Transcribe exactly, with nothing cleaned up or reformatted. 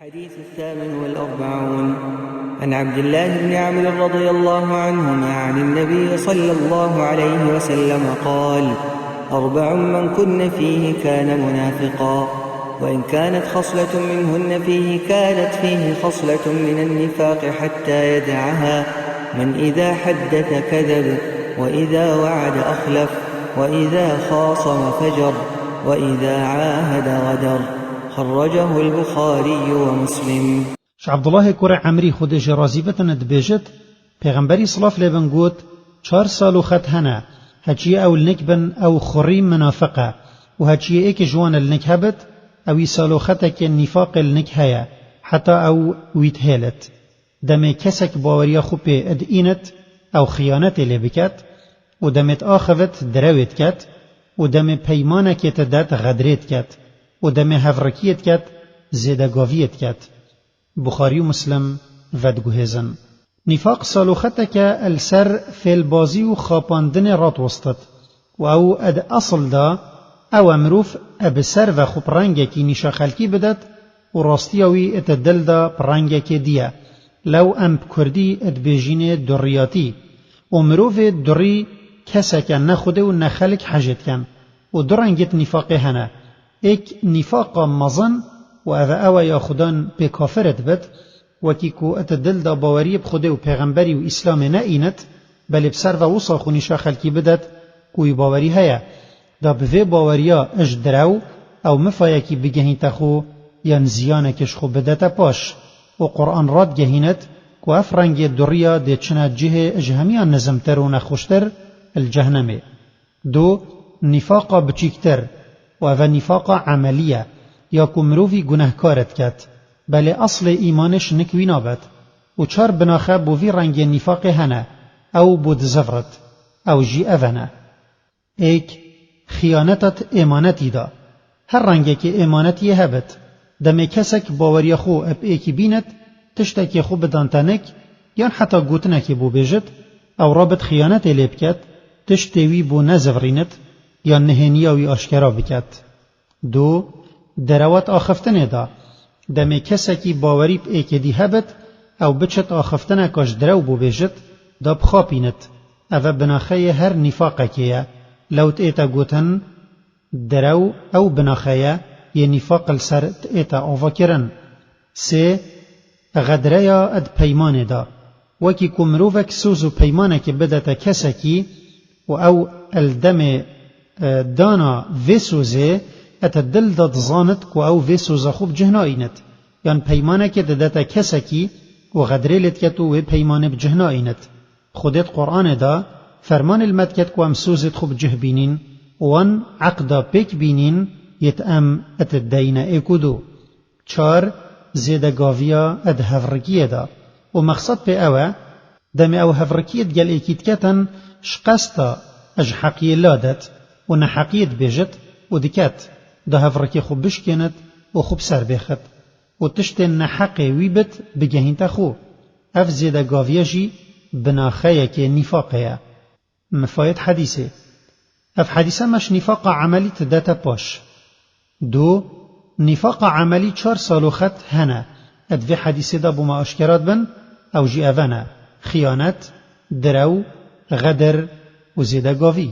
الحديث الثامن والأربعون. عن عبد الله بن عمرو رضي الله عنهما عن النبي صلى الله عليه وسلم قال: أربع من كن فيه كان منافقا، وإن كانت خصلة منهن فيه كانت فيه خصلة من النفاق حتى يدعها، من إذا حدث كذب، وإذا وعد أخلف، وإذا خاصم فجر، وإذا عاهد غدر. خرجه البخاري ومسلم. Ji Abdullahê kurê Emrî Xwedê jê razî bitin dibêjit: Pêxemberî silav lê bin got: Çar saloxet hene, heçiyê ew li nik bin ew xurî minafiq e û heçiyê êkê ji wan li nik hebit, ewî saloxeteke nîfaqê li nik heye, heta ew wî dihêlit. Demê kesek baweriya xwe pê diînit, ew xiyanetê lê biket û demê diaxivit direwê diket û demê peymanekê didet xedrê diket û demê hevrikiyê diket zêdegaviyê diket. Buxarî û Muslim vediguhêzin. Nîfaq saloxeteke li ser fêlbazî û xapandinê radiwestit û ew di esil de ew e mirov bi ser ve xwe bi rengekî nîşa xelkî bidet û rastiya wî di dil de bi rengekê dî ye. Lew em bi kurdî dibêjînê duriyatî. Û mirovê durî keseke ne Xwedê û ne xelk hejê dikin. Û du rengê di nîfaqê hene. Êk nîfaqa mezin û ev e ew e ya xudan pê kafir dibit, wekî ku di dil de baweriyê bi Xwedê û Pêxemberî û Îslamê neînit, belê bi ser ve wisa xwe nîşa xelkî bidet ku wî bawerî heye. Da bi vê baweriya ji direw ew mifayekî bigehînte xwe yan ziyanekê ji xwe bidete paş. Û Quran radigehînit ku ev rengê duriya dê çine cihê ji hemiyan nizimtir û nexweştir, li cehnemê. Du, nîfaqa biçîktir, û ev e nîfaqa emelî ye, ya ku mirovî gunehkar diket, belê eslê îmanê ji nik wî nabet. Û çar binaxe bo vî rengê nîfaqê hene, ew bo dizivrit, ew jî ev e ne. Êk, xiyaneta di êmanetî de. Her rengekê êmanetiyê hebit. Demê kesek baweriya xwe bi êkî bînit, tiştekê xwe bidan tenik, yan heta gotinekê bo bêjit, ew rabit xiyanetê lê biket, tiştê wî bo nezivirînit, yan nihêniya wî aşkera biket. Du, derewa di axiftinê de. Demê kesekî bawerî bi êkê dî hebit, ew biçit axiftineka ji direw bo bêjit, da bixapînit. Ev e binaxeyê her nîfaqekê ye. Lew diête gotin, direw ew binaxe ye, yê nîfaq li ser diête avakirin. Sê, xedreya di peymanê de. Wekî ku mirovek soz û peymanekê bidete kesekî û ew li demê, e, dana vê sozê, di dil de dizanit ku ew vê soza xwe bi cih naînit, yan peymanekê didete kesekî û xedrê lê diket û wê peymanê bi cih naînit. Xwedê di Quranê de fermanê li me diket ku em sozê xwe bi cih bînîn û wan eqda pêk bînîn yêt em et deyne êk û du. Çar, zêdegaviya di hevrikiyê de. Û mexsed pê ew e, demê ew hevrikiyê digel êkî diketin, ji qesta ji heqiyê la det û neheqiyê dibêjit û diket, da hevrikê xwe bişkênit û xwe bi ser bêxit. Û tiştên neheqê wî bit bigehînte xwe. Ev zêdegaviye jî binaxeyekê nîfaqê ye. Mifayet hedîsê. Ev hedîse me ji nîfaqa emelî didete paş. Du, nîfaqa emelî çar saloxet hene. Di vê hedîsê de bo me aşkera dibin, ew jî ev e ne: xiyanet, direw, xedir û zêdegavî.